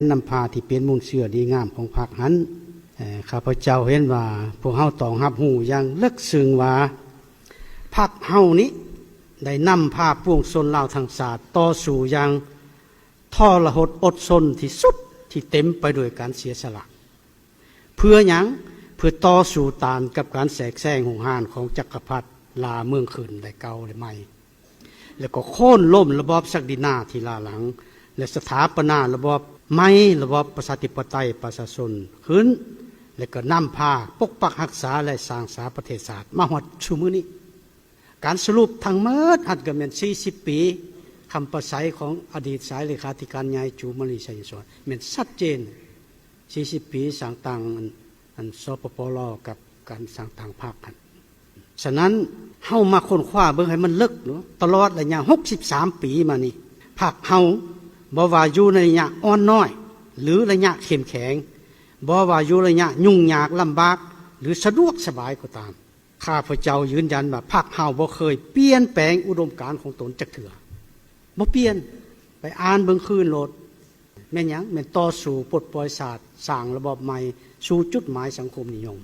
ນຳພາທີ່ເປັນມູນເຊື້ອດີງາມຂອງພັກຫັ້ນ. ເອີ ຂ້າພະເຈົ້າເຫັນວ່າພວກເຮົາຕ້ອງຮັບຮູ້ຢ່າງເລິກເຊິ່ງວ່າ ພັກເຮົານີ້ໄດ້ນຳພາປວງຊົນລາວທັງຊາດຕໍ່ສູ້ຢ່າງທໍລະຫົດອົດທົນທີ່ສຸດ ທີ່ເຕັມໄປດ້ວຍການເສຍສະຫຼະ. ເພື່ອຫຍັງ? ເພື່ອຕໍ່ສູ້ຕ້ານກັບການແຊກແຊງຮຸກຮານຂອງຈັກກະພັດລ່າເມືອງຂຶ້ນໄດ້ເກົ່າແລະໃໝ່ ແລ້ວກໍໂຄ່ນລົ້ມລະບອບສັກດິນາທີ່ລ້າຫຼັງ ແລະ ສະຖາປະນາລະບອບໃໝ່, ລະບອບປະຊາທິປະໄຕປະຊາຊົນຂຶ້ນ ແລະ ກໍນຳພາປົກປັກຮັກສາ ແລະ ສ້າງສາປະເທດຊາດມາຮອດຊຸມື້ນີ້. ການສະຫຼຸບທັງໝົດຫັ້ນກໍແມ່ນສີ່ສິບປີຄຳປາໄສຂອງອະດີດສາຍເລຂາທິການໃຫຍ່ ຈູມາລີ ໄຊຍະສອນ ແມ່ນຊັດເຈນ. ສີ່ສິບປີສ້າງຕັ້ງອັນ ອັນ ສປປ ລາວ ກັບການສ້າງຕັ້ງພັກຫັ້ນ. ສະນັ້ນ ເຮົາມາຄົ້ນຄວ້າເບິ່ງໃຫ້ມັນເລິກເນາະ, ຕະຫຼອດໄລຍະຫົກສິບສາມປີມານີ້ ພັກເຮົາ ບໍ່ວ່າຢູ່ໃນໄລຍະອ່ອນນ້ອຍ ຫຼື ໄລຍະເຂັ້ມແຂງ, ບໍ່ວ່າຢູ່ໄລຍະຫຍຸ້ງຍາກລຳບາກ ຫຼື ສະດວກສະບາຍກໍຕາມ, ຂ້າພະເຈົ້າຢືນຢັນວ່າ ພັກເຮົາບໍ່ເຄີຍປ່ຽນແປງອຸດົມການຂອງຕົນຈັກເທື່ອ. ບໍ່ປ່ຽນ. ໄປອ່ານເບິ່ງຄືນໂລດ. ແມ່ນຫຍັງ? ແມ່ນຕໍ່ສູ້ປົດປ່ອຍຊາດ, ສ້າງລະບອບໃໝ່ ສູ່ຈຸດໝາຍສັງຄົມນິຍົມ.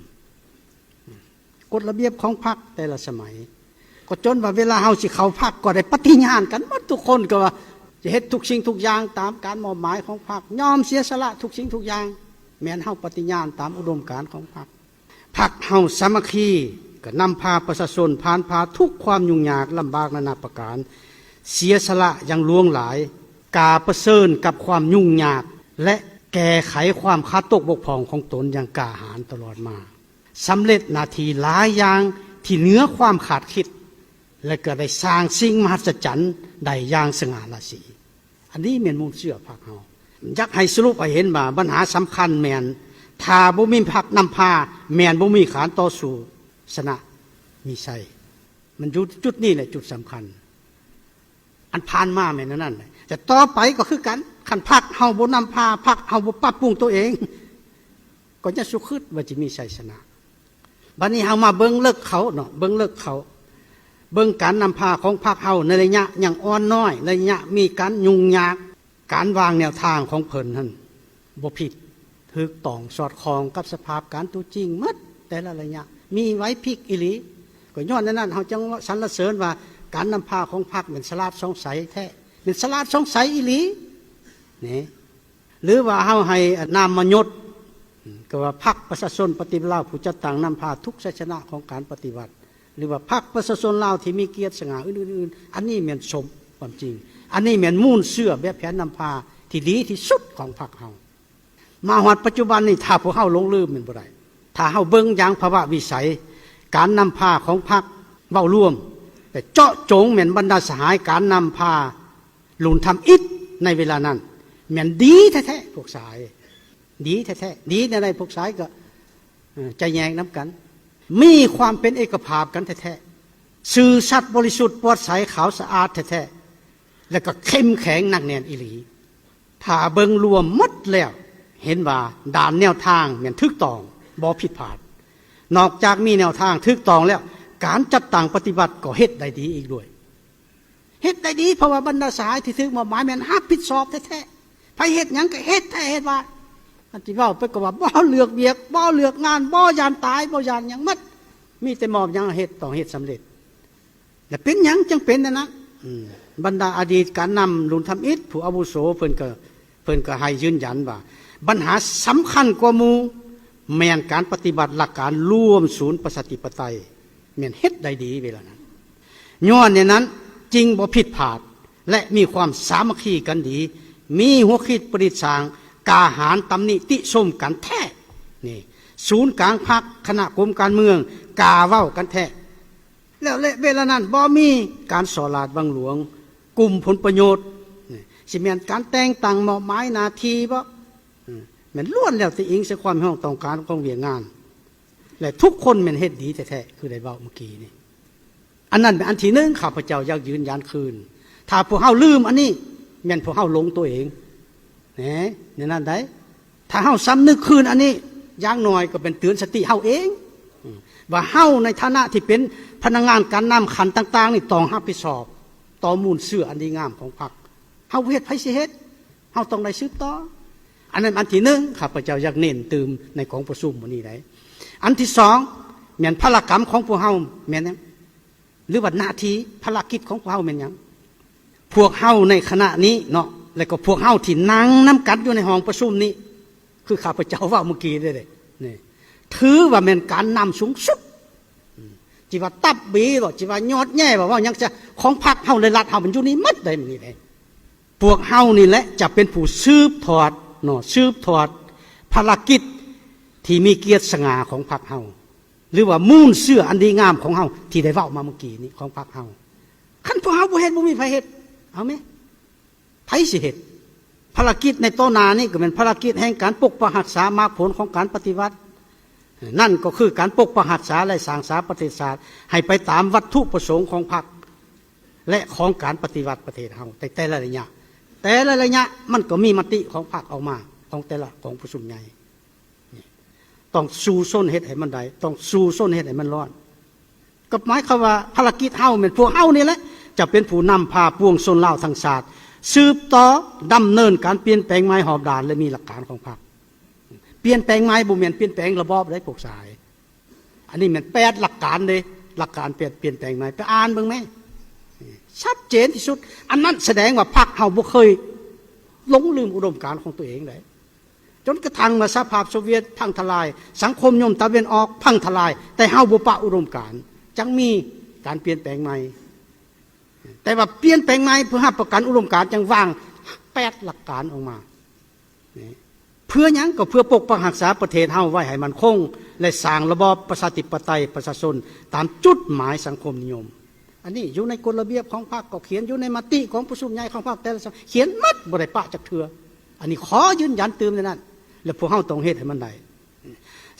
ກົດລະບຽບຂອງພັກແຕ່ລະສະໄໝ ກໍຈົນວ່າເວລາເຮົາຊິເຂົ້າພັກ ກໍໄດ້ປະຕິຍານກັນໝົດທຸກຄົນ ກໍວ່າຈະເຮັດທຸກສິ່ງທຸກຢ່າງຕາມການມອບໝາຍຂອງພັກ, ຍອມເສຍສະຫຼະທຸກສິ່ງທຸກຢ່າງ. ແມ່ນເຮົາປະຕິຍານຕາມອຸດົມການຂອງພັກ. ພັກເຮົາສາມັກຄີ ກໍນຳພາປະຊາຊົນຜ່ານຜ່າທຸກຄວາມຫຍຸ້ງຍາກລຳບາກນານາປະການ, ເສຍສະຫຼະຢ່າງຫຼວງຫຼາຍ, ກ້າປະເຊີນກັບຄວາມຫຍຸ້ງຍາກ ແລະ ແກ້ໄຂຄວາມຂາດຕົກບົກຜ່ອງຂອງຕົນຢ່າງກ້າຫານຕະຫຼອດມາ, ສຳເລັດໜ້າທີ່ຫຼາຍຢ່າງທີ່ເໜືອຄວາມຄາດຄິດ ແລະ ກໍໄດ້ສ້າງສິ່ງມະຫັດສະຈັນໄດ້ຢ່າງສະຫງ່າລາສີ. ອັນນີ້ແມ່ນມູນເຊື້ອພັກເຮົາ. ຢາກໃຫ້ສະຫຼຸບໃຫ້ເຫັນວ່າບັນຫາສຳຄັນແມ່ນ ຖ້າບໍ່ມີພັກນຳພາ ແມ່ນບໍ່ມີການຕໍ່ສູ້ຊະນະມີໄຊ. ມັນຢູ່ຈຸດນີ້ແຫຼະຈຸດສຳຄັນ. ອັນຜ່ານມາແມ່ນອັນນັ້ນແຫຼະ ແຕ່ຕໍ່ໄປກໍຄືກັນ. ຄັນພັກເຮົາບໍ່ນຳພາ, ພັກເຮົາບໍ່ປັບປຸງຕົວເອງ, ກໍຢ່າສຸຄິດວ່າຈະມີໄຊຊະນະ. ບັດນີ້ເຮົາມາເບິ່ງເລິກເຂົ້າເນາະ, ເບິ່ງເລິກເຂົ້າ, ເບິ່ງການນຳພາຂອງພັກເຮົາໃນໄລຍະຍັງອ່ອນນ້ອຍ, ໄລຍະມີການຫຍຸ້ງຍາກ, ການວາງແນວທາງຂອງເພິ່ນຫັ້ນບໍ່ຜິດ, ຖືກຕ້ອງສອດຄ່ອງກັບສະພາບການຕົວຈິງໝົດແຕ່ລະໄລຍະ, ມີໄຫວພິບອີ່ຫຼີ. ກໍຍ້ອນແນວນັ້ນ ເຮົາຈຶ່ງສັນລະເສີນວ່າການນຳພາຂອງພັກແມ່ນສະຫຼາດສ່ອງໃສແທ້, ແມ່ນສະຫຼາດສ່ອງໃສອີ່ຫຼີນີ້. ຫຼືວ່າເຮົາໃຫ້ນາມມະຍົດ ກໍວ່າພັກປະຊາຊົນປະຕິວັດລາວ ຜູ້ຈັດຕັ້ງນຳພາທຸກໄຊຊະນະຂອງການປະຕິວັດ ຫຼືວ່າພັກປະຊາຊົນລາວທີ່ມີກຽດສະຫງ່າອື່ນໆ, ອັນນີ້ແມ່ນສົມຄວາມຈິງ. ອັນນີ້ແມ່ນມູນເຊື້ອແບບແຜນນຳພາທີ່ດີທີ່ສຸດຂອງພັກເຮົາ. ມາຮອດປັດຈຸບັນນີ້ ຖ້າພວກເຮົາຫຼົງລືມແມ່ນບໍ່ໄດ້. ຖ້າເຮົາເບິ່ງຢ່າງພາວະວິໄສ ການນຳພາຂອງພັກເວົ້າລວມ ແຕ່ເຈາະຈົງແມ່ນບັນດາສະຫາຍການນຳພາ ລຸນທຳອິດໃນເວລານັ້ນ ແມ່ນດີແທ້ໆ ພວກຊາຍ, ດີແທ້ໆ. ດີແນວໃດ? ພວກຊາຍກໍ ເອີ ຈະແຍງນຳກັນ, ມີຄວາມເປັນເອກະພາບກັນແທ້ໆ, ຊື່ສັດບໍລິສຸດປອດໃສຂາວສະອາດແທ້ໆ ແລະ ກໍເຂັ້ມແຂງໜັກແໜ້ນອີ່ຫຼີ. ຖ້າເບິ່ງລວມໝົດແລ້ວ ເຫັນວ່າດ້ານແນວທາງແມ່ນຖືກຕ້ອງ, ບໍ່ຜິດພາດ. ນອກຈາກມີແນວທາງຖືກຕ້ອງແລ້ວ, ການຈັດຕັ້ງປະຕິບັດກໍເຮັດໄດ້ດີອີກດ້ວຍ. ເຮັດໄດ້ດີ ເພາະວ່າບັນດາສະຫາຍທີ່ຖືກມອບໝາຍແມ່ນຮັບຜິດຊອບແທ້ໆ. ໃຜເຮັດຫຍັງກໍເຮັດແທ້ເຮັດວ່າ. ອັນທີ່ເວົ້າໄປກໍວ່າບໍ່ເລືອກວຽກ, ບໍ່ເລືອກງານ, ບໍ່ຢ້ານຕາຍ, ບໍ່ຢ້ານຫຍັງໝົດ. ມີແຕ່ມອບຫຍັງເຮັດ, ຕ້ອງເຮັດສຳເລັດ. ແລະ ເປັນຫຍັງຈຶ່ງເປັນແນວນັ້ນ? ອືມ, ບັນດາອະດີດການນຳລຸນທຳອິດ ຜູ້ອາວຸໂສ ເພິ່ນກໍ, ເພິ່ນກໍໃຫ້ຢືນຢັນວ່າ ບັນຫາສຳຄັນກວ່າໝູ່ ແມ່ນການປະຕິບັດຫຼັກການລວມສູນປະຊາທິປະໄຕ ແມ່ນເຮັດໄດ້ດີເວລານັ້ນ. ຍ້ອນແນວນັ້ນຈຶ່ງບໍ່ຜິດພາດ ແລະ ມີຄວາມສາມັກຄີກັນດີ, ມີຫົວຄິດປະດິດສ້າງ, ກ້າຫານຕຳນິຕິຊົມກັນແທ້. ນີ້, ສູນກາງພັກ, ຄະນະກົມການເມືອງ, ກ້າເວົ້າກັນແທ້. ແລ້ວເວລານັ້ນບໍ່ມີການສໍ້ລາດບັງຫຼວງ, ກຸ່ມຜົນປະໂຫຍດ, ນີ້, ຊິແມ່ນການແຕ່ງຕັ້ງມອບໝາຍໜ້າທີ່ບໍ? ອືມ, ແມ່ນລ້ວນແລ້ວແຕ່ອີງໃສ່ຄວາມຮຽກຮ້ອງຕ້ອງການຂອງວຽກງານ. ແລະ ທຸກຄົນແມ່ນເຮັດດີແທ້ໆ ຄືໄດ້ເວົ້າເມື່ອກີ້ນີ້. ອັນນັ້ນເປັນອັນທີໜຶ່ງ ຂ້າພະເຈົ້າຢາກຢືນຢັນຄືນ. ຖ້າພວກເຮົາລືມອັນນີ້ ແມ່ນພວກເຮົາຫຼົງຕົວເອງ. ແນ, ແນວນັ້ນໃດ໋. ຖ້າເຮົາສຳນຶກຄືນອັນນີ້ ຢ່າງໜ້ອຍກໍເປັນເຕືອນສະຕິເຮົາເອງ ວ່າເຮົາໃນຖານະທີ່ເປັນພະນັກງານການນຳຂັ້ນຕ່າງໆນີ້ ຕ້ອງຮັບຜິດຊອບຕໍ່ມູນເຊື້ອອັນດີງາມຂອງພັກ. ເຮົາບໍ່ເຮັດ ໃຜຊິເຮັດ? ເຮົາຕ້ອງໄດ້ສືບຕໍ່. ອັນນັ້ນອັນທີໜຶ່ງ ຂ້າພະເຈົ້າຢາກເນັ້ນຕື່ມໃນກອງປະຊຸມມື້ນີ້ໄດ໋. ອັນທີສອງ ແມ່ນພາລະກຳຂອງພວກເຮົາແມ່ນຫຍັງ? ຫຼືວ່າໜ້າທີ່ພາລະກິດຂອງພວກເຮົາແມ່ນຫຍັງ? ພວກເຮົາໃນຂະນະນີ້ເນາະ ແລະກໍພວກເຮົາທີ່ນັ່ງນຳກັນຢູ່ໃນຫ້ອງປະຊຸມນີ້ ຄືຂ້າພະເຈົ້າເວົ້າເມື່ອກີ້ນີ້ເດ້ ນີ້ ຖືວ່າແມ່ນການນຳສູງສຸດ ອືມ ຊິວ່າຕັບບີບໍ່ ຊິວ່າຍອດແຍ່ບໍ່ ເວົ້າຫຍັງຊະ ຂອງພັກເຮົາ ແລະລັດເຮົາ ມັນຢູ່ນີ້ໝົດໄດ໋ ມື້ນີ້ເດ້. ພວກເຮົານີ້ແຫຼະຈະເປັນຜູ້ສືບທອດເນາະ ສືບທອດພາລະກິດທີ່ມີກຽດສະຫງ່າຂອງພັກເຮົາ ຫຼືວ່າມູນເຊື້ອອັນດີງາມຂອງເຮົາ ທີ່ໄດ້ເວົ້າມາເມື່ອກີ້ນີ້ ຂອງພັກເຮົາ. ຄັນພວກເຮົາບໍ່ເຮັດ ບໍ່ມີໃຜເຮັດ ເອົາແມ ໃຜຊິເຮັດ? ພາລະກິດໃນຕໍ່ໜ້ານີ້ກໍແມ່ນພາລະກິດແຫ່ງການປົກປັກຮັກສາໝາກຜົນຂອງການປະຕິວັດ ນັ້ນກໍຄືການປົກປັກຮັກສາ ແລະສ້າງສາປະເທດຊາດໃຫ້ໄປຕາມວັດຖຸປະສົງຂອງພັກ ແລະຂອງການປະຕິວັດປະເທດເຮົາ ໃນແຕ່ລະໄລຍະ ແຕ່ລະໄລຍະມັນກໍມີມະຕິຂອງພັກອອກມາ ຂອງແຕ່ລະກອງປະຊຸມໃຫຍ່. ນີ້ ຕ້ອງສູ້ຊົນເຮັດໃຫ້ມັນໄດ້ ຕ້ອງສູ້ຊົນເຮັດໃຫ້ມັນລອດ. ກໍໝາຍຄວາມວ່າພາລະກິດເຮົາແມ່ນພວກເຮົານີ້ແຫຼະ ຈະເປັນຜູ້ນຳພາປວງຊົນລາວທັງຊາດ ສືບຕໍ່ດຳເນີນການປ່ຽນແປງໃໝ່ຮອບດ້ານ ແລະມີຫຼັກການຂອງພັກ. ປ່ຽນແປງໃໝ່ບໍ່ແມ່ນປ່ຽນແປງລະບອບເດ້ພວກສາຍ ອັນນີ້ແມ່ນແປດຫຼັກການເດ້ ຫຼັກການປ່ຽນ ປ່ຽນແປງໃໝ່ ໄປອ່ານເບິ່ງແມ ຊັດເຈນທີ່ສຸດ. ອັນນັ້ນສະແດງວ່າພັກເຮົາບໍ່ເຄີຍຫຼົງລືມອຸດົມການຂອງຕົວເອງເດ້. ຈົນກະທັ່ງວ່າສະຫະພາບໂຊວຽດພັງທະລາຍ, ສັງຄົມນິຍົມຕາເວັນອອກພັງທະລາຍ, ແຕ່ເຮົາບໍ່ປະອຸດົມການ, ຈັ່ງມີການປ່ຽນແປງໃໝ່. ແຕ່ວ່າປ່ຽນແປງໃໝ່ເພື່ອຮັບປະກັນອຸດົມການ, ຈັ່ງວາງແປດຫຼັກການອອກມາ. ນີ້ ເພື່ອຫຍັງ? ກໍເພື່ອປົກປັກຮັກສາປະເທດເຮົາໄວ້ໃຫ້ໝັ້ນຄົງ ແລະ ສ້າງລະບອບປະຊາທິປະໄຕປະຊາຊົນຕາມຈຸດໝາຍສັງຄົມນິຍົມ. ອັນນີ້ຢູ່ໃນກົດລະບຽບຂອງພັກ ກໍຂຽນ, ຢູ່ໃນມະຕິກອງປະຊຸມໃຫຍ່ຂອງພັກແຕ່ລະສະ ຂຽນໝົດ ບໍ່ໄດ້ປະຈັກເທື່ອ. ອັນນີ້ຂໍຢືນຢັນຕື່ມໃນນັ້ນ ແລະ ພວກເຮົາຕ້ອງເຮັດໃຫ້ມັນໄດ້.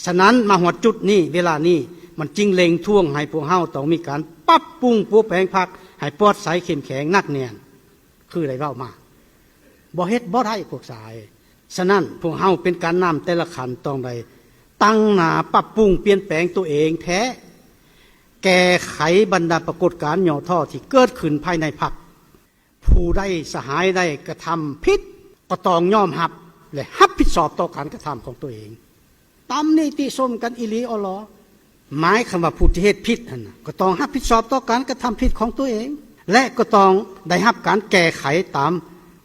ສະນັ້ນ ມາຮອດຈຸດນີ້ ເວລານີ້ ມັນຈຶ່ງເລັ່ງທວງໃຫ້ພວກເຮົາຕ້ອງມີການປັບປຸງປົວແປງພັກໃຫ້ປອດໃສ ເຂັ້ມແຂງ ໜັກແໜ້ນ ຄືໄດ້ເວົ້າມາ. ບໍ່ເຮັດບໍ່ໄດ້ພວກສາຍ. ສະນັ້ນ ພວກເຮົາເປັນການນຳແຕ່ລະຂັ້ນຕ້ອງໄດ້ຕັ້ງໜ້າປັບປຸງປ່ຽນແປງຕົວເອງແທ້, ແກ້ໄຂບັນດາປາກົດການຫຍໍ້ທໍ້ທີ່ເກີດຂຶ້ນພາຍໃນພັກ. ຜູ້ໃດສະຫາຍໃດກະທຳຜິດ ກໍຕ້ອງຍອມຮັບ ແລະ ຮັບຜິດຊອບຕໍ່ການກະທຳຂອງຕົວເອງ. ຕຳນິຕິຊົມກັນອີ່ຫຼີອໍຫຼໍ ໝາຍຄວາມວ່າຜູ້ທີ່ເຮັດຜິດຫັ້ນນະ ກໍຕ້ອງຮັບຜິດຊອບຕໍ່ການກະທຳຜິດຂອງຕົວເອງ ແລະ ກໍຕ້ອງໄດ້ຮັບການແກ້ໄຂຕາມ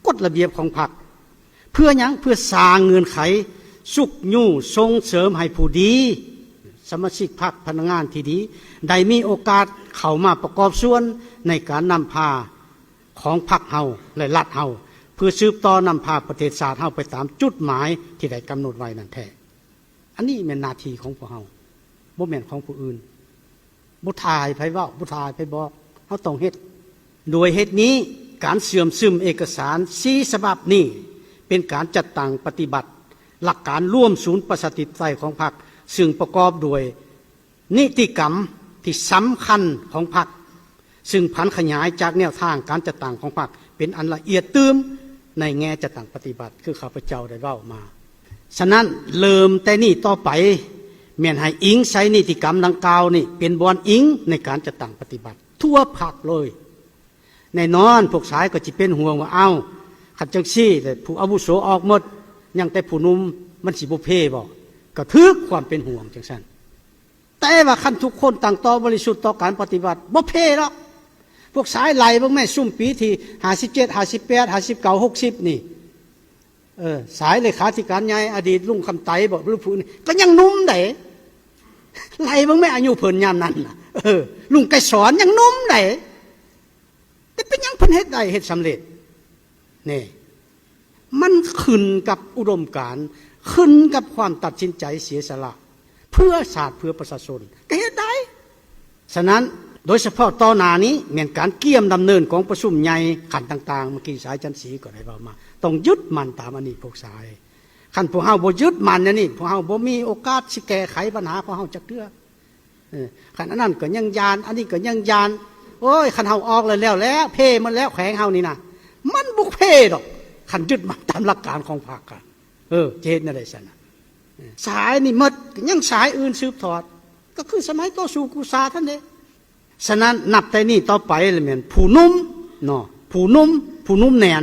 ກົດລະບຽບຂອງພັກ. ເພື່ອຫຍັງ? ເພື່ອສ້າງເງື່ອນໄຂຊຸກຍູ້ສົ່ງເສີມໃຫ້ຜູ້ດີ, ສະມາຊິກພັກ, ພະນັກງານທີ່ດີ ໄດ້ມີໂອກາດເຂົ້າມາປະກອບສ່ວນໃນການນຳພາຂອງພັກເຮົາ ແລະ ລັດເຮົາ ເພື່ອສືບຕໍ່ນຳພາປະເທດຊາດເຮົາໄປຕາມຈຸດໝາຍທີ່ໄດ້ກຳນົດໄວ້ນັ້ນແທ້. ອັນນີ້ແມ່ນໜ້າທີ່ຂອງພວກເຮົາ, ບໍ່ແມ່ນຂອງຜູ້ອື່ນ. ບໍ່ຖ້າໃຫ້ໃຜເວົ້າ, ບໍ່ຖ້າໃຫ້ໃຜບອກ, ເຮົາຕ້ອງເຮັດ. ໂດຍເຫດນີ້, ການເຊື່ອມຊຶມເອກະສານສີ່ສະບັບນີ້ ເປັນການຈັດຕັ້ງປະຕິບັດຫຼັກການລວມສູນປະຊາທິປະໄຕຂອງພັກ, ຊຶ່ງປະກອບດ້ວຍນິຕິກຳທີ່ສຳຄັນຂອງພັກ, ຊຶ່ງຜັນຂະຫຍາຍຈາກແນວທາງການຈັດຕັ້ງຂອງພັກເປັນອັນລະອຽດຕື່ມໃນແງ່ຈັດຕັ້ງປະຕິບັດ ຄືຂ້າພະເຈົ້າໄດ້ເວົ້າມາ. ສະນັ້ນ ເລີ່ມແຕ່ນີ້ຕໍ່ໄປ ແມ່ນໃຫ້ອີງໃສ່ນິຕິກຳດັ່ງກ່າວນີ້ເປັນບ່ອນອີງໃນການຈັດຕັ້ງປະຕິບັດທົ່ວພັກເລີຍ. ແນ່ນອນ ພວກຊາຍກໍຊິເປັນຫ່ວງວ່າ ເອົ້າ ຄັນຈັ່ງຊີ້ ແຕ່ຜູ້ອາວຸໂສອອກໝົດ ຍັງແຕ່ຜູ້ໜຸ່ມ ມັນຊິບໍ່ເພບໍ່? ກໍຖືກຄວາມເປັນຫ່ວງຈັ່ງຊັ້ນ. ແຕ່ວ່າຄັນທຸກຄົນຕັ້ງຕໍ່ບໍລິສຸດຕໍ່ການປະຕິວັດ ບໍ່ເພດອກ. ພວກຊາຍໄລ່ເບິ່ງແມ້ ຊຸມປີທີ່ຫ້າສິບເຈັດ ຫ້າສິບແປດ ຫ້າສິບເກົ້າ ຫົກສິບນີ້ ເອີ ຊາຍເລຂາທິການໃຫຍ່ ອະດີດລຸງຄຳໄຕບໍ ຫຼືຜູ້ອື່ນ ກໍຍັງໜຸ່ມໃດ໋. ໄລ່ເບິ່ງແມ້ອາຍຸເພິ່ນຍາມນັ້ນນະ ເອີ ລຸງໄກສອນຍັງໜຸ່ມໃດ໋. ແຕ່ເປັນຫຍັງເພິ່ນເຮັດໄດ້ ເຮັດສຳເລັດ? ນີ້ ມັນຂຶ້ນກັບອຸດົມການ, ຂຶ້ນກັບຄວາມຕັດສິນໃຈເສຍສະຫຼະເພື່ອຊາດເພື່ອປະຊາຊົນ ກໍເຮັດໄດ້. ສະນັ້ນ ໂດຍສະເພາະຕໍ່ໜ້ານີ້ແມ່ນການກຽມດຳເນີນກອງປະຊຸມໃຫຍ່ຂັ້ນຕ່າງໆ, ເມື່ອກີ້ສາຍຈັນສີກໍໄດ້ເວົ້າມາ, ຕ້ອງຍຶດໝັ້ນຕາມອັນນີ້ພວກສາຍ. ຄັນພວກເຮົາບໍ່ຍຶດໝັ້ນແນວນີ້, ພວກເຮົາບໍ່ມີໂອກາດຊິແກ້ໄຂບັນຫາຂອງເຮົາຈັກເທື່ອ. ເອີ ຄັນອັນນັ້ນກໍຍັງຢ້ານ ອັນນີ້ກໍຍັງຢ້ານ ໂອ້ຍ ຄັນເຮົາອອກແລ້ວ ແລ້ວແລ້ວ ເພໝົດແລ້ວ ແຂວງເຮົານີ້ນະ ມັນບໍ່ເພດອກ ຄັນຍຶດໝັ້ນຕາມຫຼັກການຂອງພັກ. ເອີ ຈະເຮັດແນວໃດຊັ້ນນະ? ເອີ ສາຍນີ້ໝົດ ກໍຍັງສາຍອື່ນສືບທອດ ກໍຄືສະໄໝຕໍ່ສູ້ກູ້ຊາດຫັ້ນເດ້. ສະນັ້ນ ນັບແຕ່ນີ້ຕໍ່ໄປລະແມ່ນຜູ້ໜຸ່ມເນາະ ຜູ້ໜຸ່ມ ຜູ້ໜຸ່ມແໜ້ນ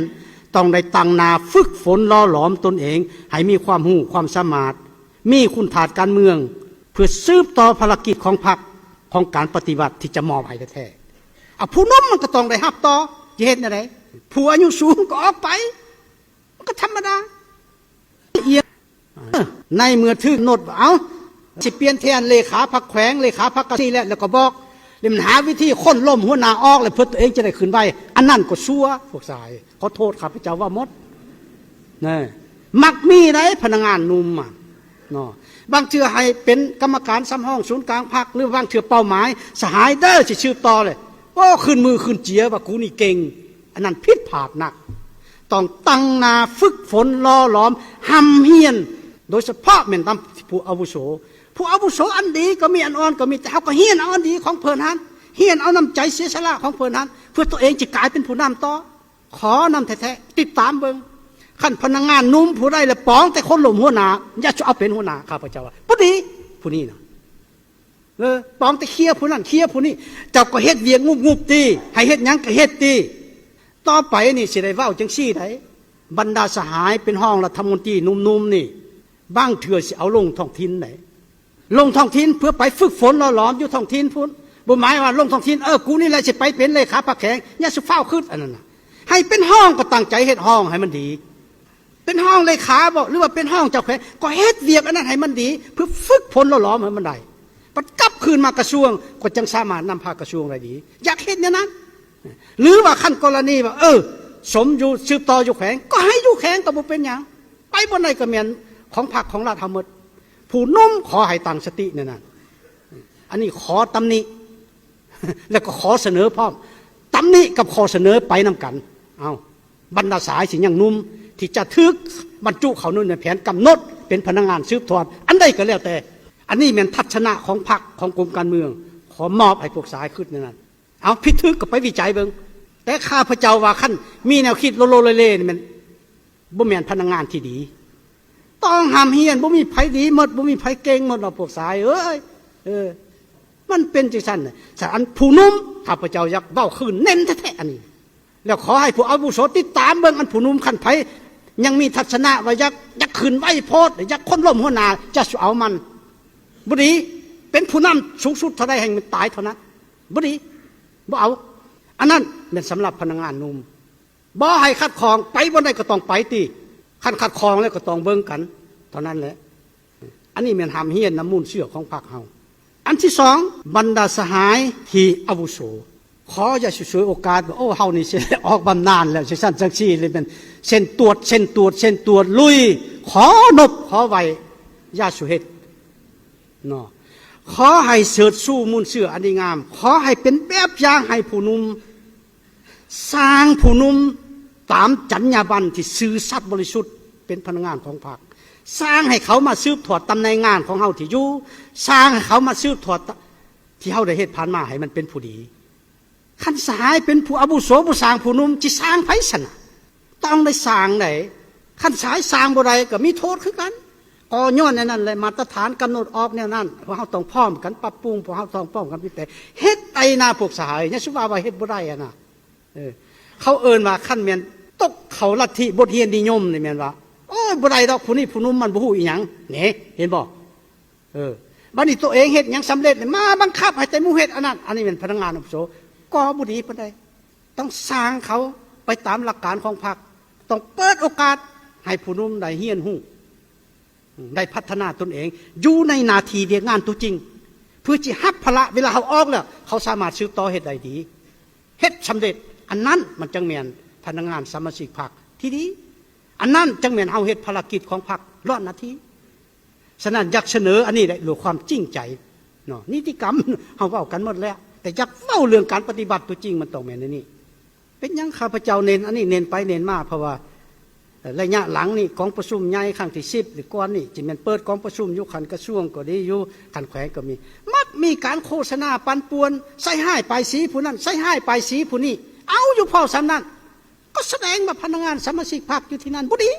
ຕ້ອງໄດ້ຕັ້ງໜ້າຝຶກຝົນຫຼໍ່ຫຼອມຕົນເອງໃຫ້ມີຄວາມຮູ້ຄວາມສາມາດ, ມີຄຸນທາດການເມືອງ ເພື່ອສືບຕໍ່ພາລະກິດຂອງພັກ, ຂອງການປະຕິວັດທີ່ຈະມອບໃຫ້ແທ້ໆ. ອາ ຜູ້ໜຸ່ມມັນກໍຕ້ອງໄດ້ຮັບຕໍ່, ຈະເຮັດແນວໃດ? ຜູ້ອາຍຸສູງກໍອອກໄປ, ມັນກໍທຳມະດາ. ໃນເມື່ອຖືກກຳນົດວ່າ ເອົາ ຊິປ່ຽນແທນເລຂາພັກແຂວງ, ເລຂາພັກກະຊວງນີ້ແຫຼະ, ແລ້ວກໍບອກ ແລ້ວມັນຫາວິທີໂຄ່ນລົ້ມຫົວໜ້າອອກ ແລ້ວເພື່ອຕົວເອງຈະໄດ້ຂຶ້ນໄວ, ອັນນັ້ນກໍຊົ່ວ. ພວກຊາຍ ຂໍໂທດ ຂ້າພະເຈົ້າເວົ້າໝົດ. ນະ ມັກມີໃດ໋ພະນັກງານໜຸ່ມ ອະ ເນາະ, ບາງເທື່ອໃຫ້ເປັນກຳມະການສຳຮອງສູນກາງພັກ ຫຼືບາງເທື່ອເປົ້າໝາຍ ສະຫາຍເດີ ຊິສືບຕໍ່ເລີຍ. ໂອ້ ຂຶ້ນມືຂຶ້ນເຈຍວ່າ ກູນີ້ເກັ່ງ. ອັນນັ້ນຜິດພາດໜັກ. ຕ້ອງຕັ້ງໜ້າຝຶກຝົນຫຼໍ່ຫຼອມຮ່ຳຮຽນ, ໂດຍສະເພາະແມ່ນນຳຜູ້ອາວຸໂສ. ຜູ້ອາວຸໂສອັນດີກໍມີ, ອັນອ່ອນກໍມີ, ແຕ່ເຮົາກໍຮຽນເອົາອັນດີຂອງເພິ່ນຫັ້ນ, ຮຽນເອົານ້ຳໃຈເສຍສະຫຼະຂອງເພິ່ນຫັ້ນ ເພື່ອຕົວເອງຈະກາຍເປັນຜູ້ນຳຕໍ່. ຂໍນຳແທ້ໆ, ຕິດຕາມເບິ່ງ. ຄັນພະນັກງານໜຸ່ມຜູ້ໃດລະປອງແຕ່ຄົນລົ້ມຫົວໜ້າ, ຢ່າສູ່ເອົາເປັນຫົວໜ້າ, ຂ້າພະເຈົ້າວ່າບໍ່ດີຜູ້ນີ້ນະ. ເອີ ປອງແຕ່ເຄຍຜູ້ນັ້ນເຄຍຜູ້ນີ້, ເຈົ້າກໍເຮັດວຽກງຸບໆຕິ, ໃຫ້ເຮັດຫຍັງກໍເຮັດຕິ. ຕໍ່ໄປນີ້ຊິໄດ້ເວົ້າຈັ່ງຊີ້ໃດ໋, ບັນດາສະຫາຍເປັນຮອງລັດຖະມົນຕີໜຸ່ມໆນີ້, ບາງເທື່ອຊິເອົາລົງທ້ອງຖິ່ນໃດ໋, ລົງທ້ອງຖິ່ນເພື່ອໄປຝຶກຝົນຫຼໍ່ຫຼອມຢູ່ທ້ອງຖິ່ນພຸ້ນ. ບໍ່ໝາຍວ່າລົງທ້ອງຖິ່ນ, ເອີ ກູນີ້ແຫຼະຊິໄປເປັນເລຂາພັກແຂວງ, ຢ່າສູ່ຟ້າວຄິດອັນນັ້ນນະ. ໃຫ້ເປັນຮອງກໍຕັ້ງໃຈເຮັດຮອງໃຫ້ມັນດີ. ເປັນຮອງເລຂາບໍ ຫຼືວ່າເປັນຮອງເຈົ້າແຂວງ ກໍເຮັດວຽກອັນນັ້ນໃຫ້ມັນດີ ເພື່ອຝຶກຝົນຫຼໍ່ຫຼອມໃຫ້ມັນໄດ້. ບັດກັບຄືນມາກະຊວງ ກໍຈັ່ງສາມາດນຳພາກະຊວງໄດ້ດີ. ຢາກເຮັດແນວນັ້ນ. ຫຼືວ່າຄັນກໍລະນີວ່າ ເອີ ສົມຢູ່ ສືບຕໍ່ຢູ່ແຂວງ ກໍໃຫ້ຢູ່ແຂວງ ກໍບໍ່ເປັນຫຍັງ. ໄປບ່ອນໃດກໍແມ່ນຂອງພັກຂອງລັດເຮົາໝົດ. ຜູ້ໜຸ່ມຂໍໃຫ້ຕັ້ງສະຕິແນວນັ້ນ. ອັນນີ້ຂໍຕຳໜິ ແລ້ວກໍຂໍສະເໜີພ້ອມ. ຕຳໜິກັບຂໍ້ສະເໜີໄປນຳກັນ. ເອົາ ບັນດາສາຍທີ່ຍັງໜຸ່ມ ທີ່ຈະຖືກບັນຈຸເຂົ້າຢູ່ໃນແຜນກຳນົດເປັນພະນັກງານສືບທອດ ອັນໃດກໍແລ້ວແຕ່. ອັນນີ້ແມ່ນທັດສະນະຂອງພັກ ຂອງກົມການເມືອງ. ຂໍມອບໃຫ້ພວກສາຍຄິດແນວນັ້ນ. ເອົາ ຜິດຖືກກໍໄປວິໄຈເບິ່ງ. ແຕ່ຂ້າພະເຈົ້າວ່າ ຄັນມີແນວຄິດໂລໂລເລເລນີ້ ແມ່ນບໍ່ແມ່ນພະນັກງານທີ່ດີ. ຕ້ອງຮ່ຳຮຽນ, ບໍ່ມີໃຜດີໝົດ, ບໍ່ມີໃຜເກັ່ງໝົດດອກພວກສາຍເອີຍ. ເອີ ມັນເປັນຈັ່ງຊັ້ນນະ. ສະ ອັນຜູ້ໜຸ່ມ ຂ້າພະເຈົ້າຢາກເວົ້າຄືນເນັ້ນແທ້ໆ ອັນນີ້. ແລ້ວຂໍໃຫ້ຜູ້ອາວຸໂສຕິດຕາມເບິ່ງ ອັນຜູ້ໜຸ່ມຄັນໃຜຍັງມີທັດສະນະວ່າຢາກ ຢາກຂຶ້ນໄວໂພດ, ຢາກຄົນລົ້ມຫົວໜ້າ, ຈະສູ່ເອົາມັນ. ບໍ່ດີ. ເປັນຜູ້ນຳສູງສຸດເທົ່າໃດ ໃຫ້ມັນຕາຍເທົ່ານັ້ນ. ບໍ່ດີ. ບໍ່ເອົາ. ອັນນັ້ນແມ່ນສຳລັບພະນັກງານໜຸ່ມ. ບໍ່ໃຫ້ຂັດຂ້ອງ, ໄປບ່ອນໃດກໍຕ້ອງໄປຕິ. ຄັນຂັດຂ້ອງແລ້ວກໍຕ້ອງເບິ່ງກັນເທົ່ານັ້ນແຫຼະ. ອັນນີ້ແມ່ນຮ່ຳຮຽນນຳມູນເຊື້ອຂອງພັກເຮົາ. ອັນທີສອງ, ບັນດາສະຫາຍທີ່ອາວຸໂສ, ຂໍຢ່າຊິສວຍໂອກາດວ່າ ໂອ້ ເຮົານີ້ຊິໄດ້ອອກບຳນານແລ້ວ, ຈັ່ງຊັ້ນຈັ່ງຊີ້ເລີຍ. ແມ່ນເຊັ່ນຕວດ, ເຊັ່ນຕວດ, ເຊັ່ນຕວດ, ລຸຍ, ຂໍນົບ, ຂໍໄຫວ້, ຢ່າສູ່ເຮັດເນາະ. ຂໍໃຫ້ເຊີດຊູມູນເຊື້ອອັນດີງາມ, ຂໍໃຫ້ເປັນແບບຢ່າງໃຫ້ຜູ້ໜຸ່ມ. ສ້າງຜູ້ໜຸ່ມຕາມຈັນຍາບັນທີ່ຊື່ສັດບໍລິສຸດ ເປັນພະນັກງານຂອງພັກ. ສ້າງໃຫ້ເຂົາມາສືບທອດຕຳແໜ່ງງານຂອງເຮົາທີ່ຢູ່, ສ້າງໃຫ້ເຂົາມາສືບທອດທີ່ເຮົາໄດ້ເຮັດຜ່ານມາໃຫ້ມັນເປັນຜູ້ດີ. ຄັນສະຫາຍເປັນຜູ້ອາວຸໂສບໍ່ສ້າງຜູ້ໜຸ່ມ ຊິສ້າງໃຜຊັ້ນນະ? ຕ້ອງໄດ້ສ້າງໃດ໋. ຄັນສະຫາຍສ້າງບໍ່ໄດ້ກໍມີໂທດຄືກັນ. ກໍຍ້ອນແນວນັ້ນແຫຼະ ມາດຕະຖານກຳນົດອອກແນວນັ້ນ. ພວກເຮົາຕ້ອງພ້ອມກັນປັບປຸງ, ພວກເຮົາຕ້ອງພ້ອມກັນປ່ຽນແປງ. ເຮັດໄປນະພວກສະຫາຍ, ຢ່າຊິວ່າວ່າເຮັດບໍ່ໄດ້ຫັ້ນນະ. ເອີ ເຂົາເອີ້ນວ່າ ຄັນແມ່ນຕົກເຂົ້າລັດທິບົດຮຽນນິຍົມນີ້ແມ່ນວ່າ ໂອ້ຍ ບໍ່ໄດ້ດອກ, ຜູ້ນີ້ຜູ້ໜຸ່ມມັນບໍ່ຮູ້ອີ່ຫຍັງ. ນີ້ ເຫັນບໍ່? ເອີ ບັດນີ້ຕົວເອງເຮັດຫຍັງສຳເລັດ ມາບັງຄັບໃຫ້ແຕ່ໝູ່ເຮັດອັນນັ້ນ. ອັນນີ້ແມ່ນພະນັກງານອາວຸໂສ ກໍບໍ່ດີປານໃດ. ຕ້ອງສ້າງເຂົາໄປຕາມຫຼັກການຂອງພັກ, ຕ້ອງເປີດໂອກາດໃຫ້ຜູ້ໜຸ່ມໄດ້ຮຽນຮູ້, ໄດ້ພັດທະນາຕົນເອງ ຢູ່ໃນໜ້າທີ່ວຽກງານຕົວຈິງ, ເພື່ອຊິຮັບພາລະເວລາເຮົາອອກແລ້ວ ເຂົາສາມາດສືບຕໍ່ເຮັດໄດ້ດີ, ເຮັດສຳເລັດ. ອັນນັ້ນມັນຈັ່ງແມ່ນພະນັກງານສະມາຊິກພັກທີ່ດີ. ອັນນັ້ນຈັ່ງແມ່ນເຮົາເຮັດພາລະກິດຂອງພັກລອດໜ້າທີ່. ສະນັ້ນຢາກສະເໜີອັນນີ້ແຫຼະ ດ້ວຍຄວາມຈິງໃຈເນາະ. ນິຕິກຳເຮົາເວົ້າກັນໝົດແລ້ວ, ແຕ່ຢາກເວົ້າເລື່ອງການປະຕິບັດຕົວຈິງ ມັນຕ້ອງແມ່ນອັນນີ້. ເປັນຫຍັງຂ້າພະເຈົ້າເນັ້ນອັນນີ້ ເນັ້ນໄປເນັ້ນມາ? ເພາະວ່າ ເອີ ໄລຍະຫຼັງນີ້ ກອງປະຊຸມໃຫຍ່ຄັ້ງທີສິບ ຫຼື ກ່ອນນີ້ ຊິແມ່ນເປີດກອງປະຊຸມຢູ່ຂັ້ນກະຊວງກໍດີ, ຢູ່ຂັ້ນແຂວງກໍມີ, ມັກມີການໂຄສະນາປັ່ນປ່ວນ, ໃສ່ຮ້າຍປ້າຍສີຜູ້ນັ້ນ, ໃສ່ຮ້າຍປ້າຍສີຜູ້ນີ້, ເອົາຢູ່ພໍສ່ຳນັ້ນ. ກໍສະແດງວ່າພະນັກງານສະມາຊິກພັກຢູ່ທີ່ນັ້ນບໍ່ດີ.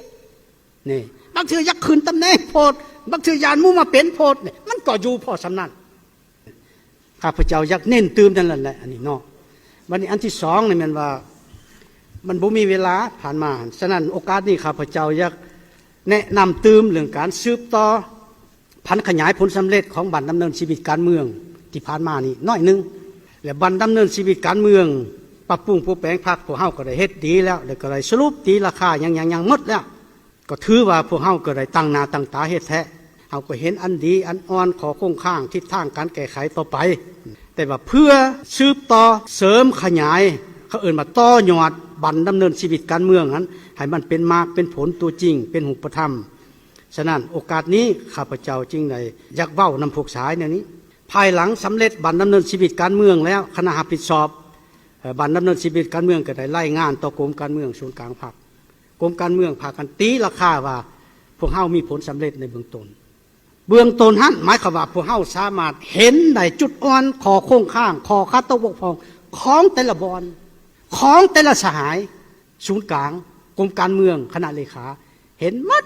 ນີ້ ບາງເທື່ອຢາກຂຶ້ນຕຳແໜ່ງໂພດ, ບາງເທື່ອຢ້ານໝູ່ມາເປັນໂພດ, ນີ້ ມັນກໍຢູ່ພໍສ່ຳນັ້ນ. ຂ້າພະເຈົ້າຢາກເນັ້ນຕື່ມນັ້ນແຫຼະ ອັນນີ້ເນາະ. ບັດນີ້ອັນທີສອງນີ້ແມ່ນວ່າ ມັນບໍ່ມີເວລາຜ່ານມາ. ສະນັ້ນໂອກາດນີ້ ຂ້າພະເຈົ້າຢາກແນະນຳຕື່ມເລື່ອງການສືບຕໍ່ຜັນຂະຫຍາຍຜົນສຳເລັດຂອງບັ້ນດຳເນີນຊີວິດການເມືອງທີ່ຜ່ານມານີ້ໜ້ອຍໜຶ່ງ. ແລະ ບັ້ນດຳເນີນຊີວິດການເມືອງ ປັບປຸງປົວແປງພັກ ພວກເຮົາກໍໄດ້ເຮັດດີແລ້ວ ແລະ ກໍໄດ້ສະຫຼຸບຕີລາຄາຫຍັງໆໆໝົດແລ້ວ. ກໍຖືວ່າພວກເຮົາກໍໄດ້ຕັ້ງໜ້າຕັ້ງຕາເຮັດແທ້. ເຮົາກໍເຫັນອັນດີອັນອ່ອນ ຂໍ້ຄົງຄ້າງ ທິດທາງການແກ້ໄຂຕໍ່ໄປ. ແຕ່ວ່າເພື່ອສືບຕໍ່ເສີມຂະຫຍາຍ ເຂົາເອີ້ນວ່າຕໍ່ຍອດບັ້ນດຳເນີນຊີວິດການເມືອງຫັ້ນ ໃຫ້ມັນເປັນໝາກເປັນຜົນຕົວຈິງ ເປັນຮູບປະທຳ. ສະນັ້ນໂອກາດນີ້ ຂ້າພະເຈົ້າຈຶ່ງໄດ້ຢາກເວົ້ານຳພວກສະຫາຍແນວນີ້. ພາຍຫຼັງສຳເລັດບັ້ນດຳເນີນຊີວິດການເມືອງແລ້ວ ຄະນະຮັບຜິດຊອບ ເອີ ບັ້ນດຳເນີນຊີວິດການເມືອງກໍໄດ້ລາຍງານຕໍ່ກົມການເມືອງສູນກາງພັກ. ກົມການເມືອງພາກັນຕີລາຄາວ່າພວກເຮົາມີຜົນສຳເລັດໃນເບື້ອງຕົ້ນ. ເບື້ອງຕົ້ນຫັ້ນໝາຍຄວາມວ່າພວກເຮົາສາມາດເຫັນໄດ້ຈຸດອ່ອນ ຂໍ້ຄົງຄ້າງ ຂໍ້ຂັດຕົກບົກຜ່ອງຂອງແຕ່ລະບ່ອນ ຂອງແຕ່ລະສະຫາຍ ສູນກາງ ກົມການເມືອງ ຄະນະເລຂາ ເຫັນໝົດ.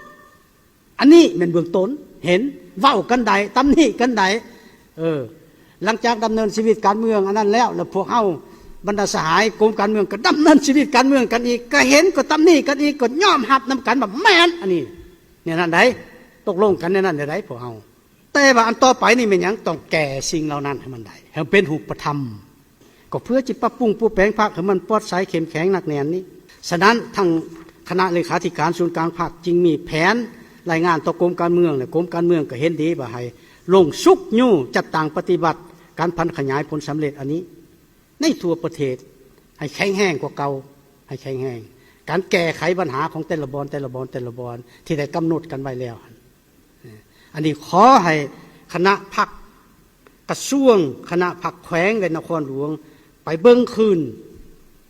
ອັນນີ້ແມ່ນເບື້ອງຕົ້ນ ເຫັນ ເວົ້າກັນໄດ້ ຕຳໜິກັນໄດ້. ເອີ ຫຼັງຈາກດຳເນີນຊີວິດການເມືອງອັນນັ້ນແລ້ວ ແລ້ວພວກເຮົາບັນດາສະຫາຍກົມການເມືອງກໍດຳເນີນຊີວິດການເມືອງກັນອີກ ກໍເຫັນ ກໍຕຳໜິກັນອີກ ກໍຍອມຮັບນຳກັນວ່າແມ່ນ. ອັນນີ້ແນວນັ້ນໃດ໋ ຕົກລົງກັນແນວນັ້ນໃດ໋ພວກເຮົາ. ແຕ່ວ່າອັນຕໍ່ໄປນີ້ແມ່ນຫຍັງ? ຕ້ອງແກ້ສິ່ງເຫຼົ່ານັ້ນໃຫ້ມັນໄດ້ ໃຫ້ເປັນຮູບປະທຳ. ກໍເພື່ອຊິປັບປຸງປົວແປງພັກໃຫ້ມັນປອດໃສ ເຂັ້ມແຂງ ໜັກແໜ້ນນີ້. ສະນັ້ນທາງຄະນະເລຂາທິການສູນກາງພັກຈຶ່ງມີແຜນລາຍງານຕໍ່ກົມການເມືອງ ແລະ ກົມການເມືອງກໍເຫັນດີວ່າໃຫ້ລົງຊຸກຍູ້ຈັດຕັ້ງປະຕິບັດການຜັນຂະຫຍາຍຜົນສຳເລັດອັນນີ້ໃນທົ່ວປະເທດໃຫ້ແຂງແຮງກວ່າເກົ່າ ໃຫ້ແຂງແຮງ ການແກ້ໄຂບັນຫາຂອງແຕ່ລະບ່ອນ ແຕ່ລະບ່ອນ ແຕ່ລະບ່ອນທີ່ໄດ້ກຳນົດກັນໄວ້ແລ້ວ. ອັນນີ້ຂໍໃຫ້ຄະນະພັກກະຊວງ ຄະນະພັກແຂວງ ແລະ ນະຄອນຫຼວງ ໄປເບິ່ງຄືນ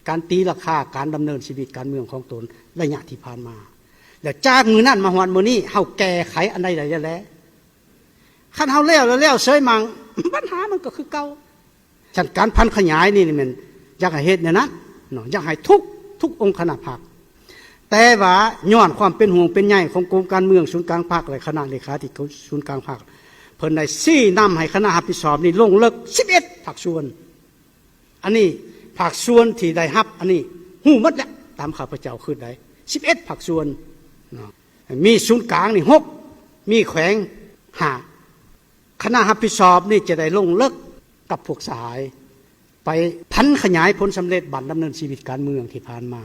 ການຕີລາຄາການດຳເນີນຊີວິດການເມືອງຂອງຕົນໄລຍະທີ່ຜ່ານມາ ແລ້ວຈາກມື້ນັ້ນມາຮອດມື້ນີ້ ເຮົາແກ້ໄຂອັນໃດໄດ້ແລ້ວແລະ? ຄັນເຮົາແລ້ວແລ້ວເສີຍໝັ່ງ ບັນຫາມັນກໍຄືເກົ່າ. ສະນັ້ນການຜັນຂະຫຍາຍນີ້ແມ່ນຢາກໃຫ້ເຮັດແນວນັ້ນເນາະ ຢາກໃຫ້ທຸກ ທຸກອົງຄະນະພັກ. ແຕ່ວ່າຍ້ອນຄວາມເປັນຫ່ວງເປັນໃຍຂອງກົມການເມືອງສູນກາງພັກ ແລະ ຄະນະເລຂາທິການສູນກາງພັກ ເພິ່ນໄດ້ຊີ້ນຳໃຫ້ຄະນະຮັບຜິດຊອບນີ້ລົງເລິກສິບເອັດພາກສ່ວນ. ອັນນີ້ພາກສ່ວນທີ່ໄດ້ຮັບອັນນີ້ຮູ້ໝົດແລ້ວ ຕາມຂ້າພະເຈົ້າຄິດໄດ້ ສິບເອັດພາກສ່ວນເນາະ. ມີສູນກາງນີ້ຫົກ ມີແຂວງຫ້າ. ຄະນະຮັບຜິດຊອບນີ້ຈະໄດ້ລົງເລິກກັບພວກສະຫາຍ ໄປຜັນຂະຫຍາຍຜົນສຳເລັດບັ້ນດຳເນີນຊີວິດການເມືອງທີ່ຜ່ານມາ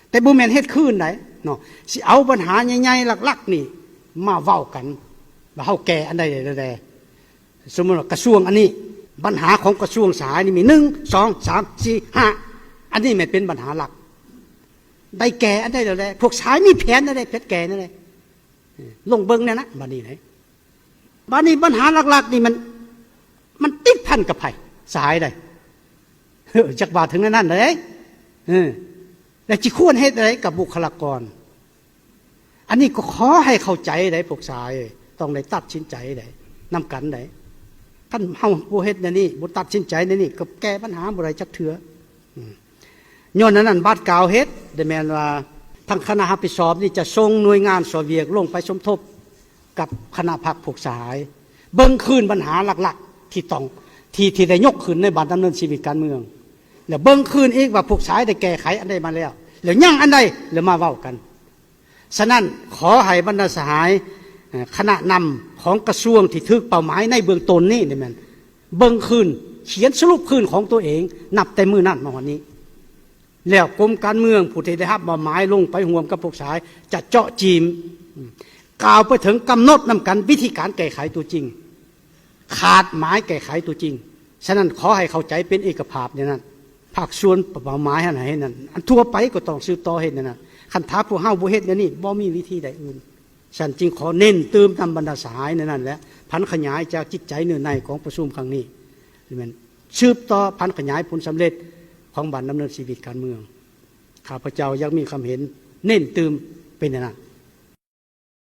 ແຕ່ບໍ່ແມ່ນເຮັດຄືນໃດເນາະ ຊິເອົາບັນຫາໃຫຍ່ໆຫຼັກໆນີ້ມາເວົ້າກັນ ວ່າເຮົາແກ້ອັນໃດແດ່. ສົມມຸດວ່າກະຊວງອັນນີ້ ບັນຫາຂອງກະຊວງສະຫາຍນີ້ມີ ໜຶ່ງ ສອງ ສາມ ສີ່ ຫ້າ ອັນນີ້ແມ່ນເປັນບັນຫາຫຼັກ ໄດ້ແກ້ອັນໃດແລ້ວແຫຼະ ພວກສະຫາຍມີແຜນແນວໃດ ແຜນແກ້ແນວໃດ ລົງເບິ່ງແນ່ນະ ບາດນີ້ເດ້. ບາດນີ້ບັນຫາຫຼັກໆນີ້ມັນ ມັນຕິດພັນກັບໃຜ ສະຫາຍໃດ ເອີ ຈັກວ່າເຖິງແນວນັ້ນເດ້ ເອີ ແລ້ວຊິຄວນເຮັດໃດກັບບຸກຄະລາກອນ? ອັນນີ້ກໍຂໍໃຫ້ເຂົ້າໃຈໃດ ພວກສະຫາຍ ຕ້ອງໄດ້ຕັດສິນໃຈໃດ ນຳກັນໃດ. ຄັນເຮົາບໍ່ເຮັດແນວນີ້ ບໍ່ຕັດສິນໃຈແນວນີ້ ກໍແກ້ບັນຫາບໍ່ໄດ້ຈັກເທື່ອ. ອືມ ຍ້ອນອັນນັ້ນບາດກາວເຮັດ ໄດ້ແມ່ນວ່າທາງຄະນະຮັບຜິດຊອບນີ້ຈະສົ່ງໜ່ວຍງານຊ່ອຍວຽກລົງໄປສົມທົບກັບຄະນະພັກພວກສະຫາຍ ເບິ່ງຄືນບັນຫາຫຼັກໆທີ່ຕ້ອງ ທີ່ ທີ່ໄດ້ຍົກຂຶ້ນໃນບັ້ນດຳເນີນຊີວິດການເມືອງ ແລ້ວເບິ່ງຄືນອີກວ່າພວກສະຫາຍໄດ້ແກ້ໄຂອັນໃດມາແລ້ວ ແລ້ວຍັງອັນໃດ ແລ້ວມາເວົ້າກັນ. ສະນັ້ນ ຂໍໃຫ້ບັນດາສະຫາຍ ເອີ ຄະນະນຳຂອງກະຊວງທີ່ຖືກເປົ້າໝາຍໃນເບື້ອງຕົ້ນນີ້ ນີ້ແມ່ນເບິ່ງຄືນ ຂຽນສະຫຼຸບຄືນຂອງຕົວເອງ ນັບແຕ່ມື້ນັ້ນມາຮອດນີ້ ແລ້ວກົມການເມືອງຜູ້ທີ່ໄດ້ຮັບມອບໝາຍລົງໄປຮ່ວມກັບພວກສະຫາຍ ຈະເຈາະຈີ່ມ ກ່າວໄປເຖິງກຳນົດນຳກັນວິທີການແກ້ໄຂຕົວຈິງ ຄາດໝາຍແກ້ໄຂຕົວຈິງ. ສະນັ້ນ ຂໍໃຫ້ເຂົ້າໃຈເປັນເອກະພາບແນວນັ້ນ ພາກສ່ວນເປົ້າໝາຍຫັ້ນໃຫ້ເຮັດນັ້ນ ອັນທົ່ວໄປກໍຕ້ອງສືບຕໍ່ເຮັດແນວນັ້ນ. ຄັນຖ້າພວກເຮົາບໍ່ເຮັດແນວນີ້ ບໍ່ມີວິທີໃດອື່ນ. ສະນັ້ນຈຶ່ງຂໍເນັ້ນຕື່ມນຳບັນດາສະຫາຍໃນນັ້ນແຫຼະ ຜັນຂະຫຍາຍຈາກຈິດໃຈເນື້ອໃນຂອງປະຊຸມຄັ້ງນີ້ ແມ່ນສືບຕໍ່ຜັນຂະຫຍາຍຜົນສຳເລັດຂອງບັ້ນດຳເນີນຊີວິດການເມືອງ. ຂ້າພະເຈົ້າຢາກມີຄຳເຫັນເນັ້ນຕື່ມເປັນແນວນັ້ນ.